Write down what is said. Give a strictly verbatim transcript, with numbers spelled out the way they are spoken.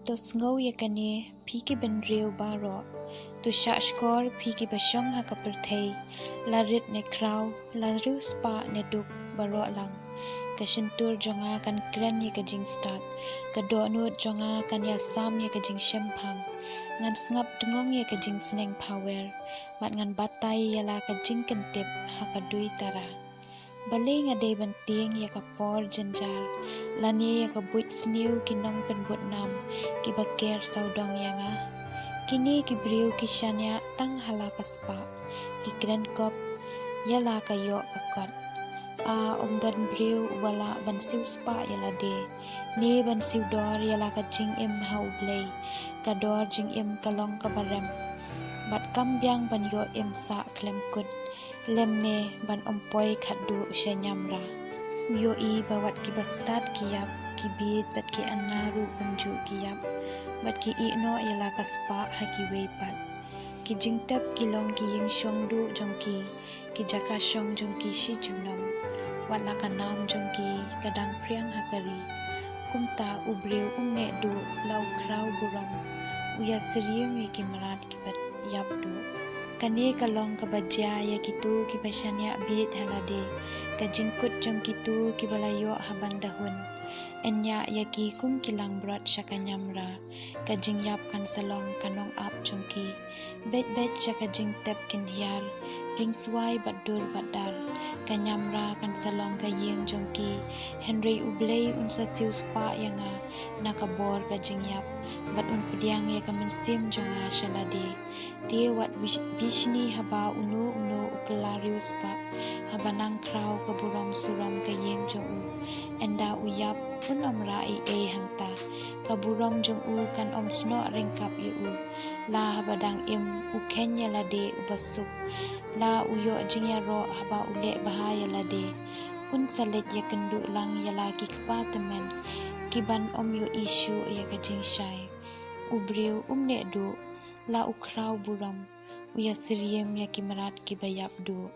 To sngew ïa kane, phi ki bynriew baroh. To shah shkor, phi ki ba shong ha ka pyrthei. La rit ne khraw, la riewspah ne duk, baroh lang. Ka shyntur jong nga kan kren ïa ka jingstad. Ka dohnud jong nga kan ïasam ïa ka jingshemphang. Ngan sngap tngong ïa ka jingsneng phawer. Bad ngan batai ïa la ka jingkyntip ha ka dui tara. Balei nga dei ban tieng ïa ka por jynjar, lane ïa ka buit sniew ki nongpynbud nam, ki ba ker sawdong ïa nga. Kine ki briew ki shaniah tang ha la ka spah, ki kren kop ïa la ka ïoh ka kot. A, ym don briew u ba lah ban siewspah ïa lade, ne ban siew dor ïa la ka jingim ha U Blei. Ka dor jingim ka long ka ba rem. Bad kam biang ban ïoh im sah khlem kut, lymne ban ym poi khatduh sha ñiamra. U ïohi ba wat ki ba stad ki ïap, ki bieit bad ki anna ruh kumjuh ki ïap, bad ki ïeh noh ïa la ka spah ha kiwei pat. Ki jingtep ki long ki ïing shong duh jong ki, ki jaka shong jong ki shi junom. Wat la ka nam jong ki ka dang phriang ha ka ri. Kumta u briew um neh duh, la u khraw burom u ïasyriem ïa ki mrad ki ba ïap duh. Kane ka long ka ba jia ïa kito ki ba shaniah bieit ha lade, ka jingkut jong kito ki ba la ïoh ha ban da hun. Yn ñiah ïa ki kum ki langbrot sha ka ñiamra. Ka jingïap kan sa long ka nongap jong ki. Beit beit sha ka jingtep kynhiar, ringswai bad dur bad dar. Ka ñiamra kan sa long ka ïing jong ki. Hynrei U Blei un sa siewspah ïa nga na ka bor ka jingïap, bad un pdiang ïa ka mynsiem jong nga sha lade. Te wat bis-, bishni haba uno uno u kylla riewspah, haba nang khraw ka burom surom ka ïing jong u. Ynda u ïap, un ym rah ei ei hangta. Ka burom jong u kan ym snoh ryngkap ïa u. La haba dang im, u kheiñ ïa lade u ba suk. La u ïoh jingïaroh haba u leh bha ïa lade. Un sa leit ïakynduh lang ïa la ki kpa tymmen, ki ban ym ïohi shuh ïa ka jingshai. U briew um neh duh, la u khraw burom u ïasyriem ïa ki mrad ki ba ïap duh.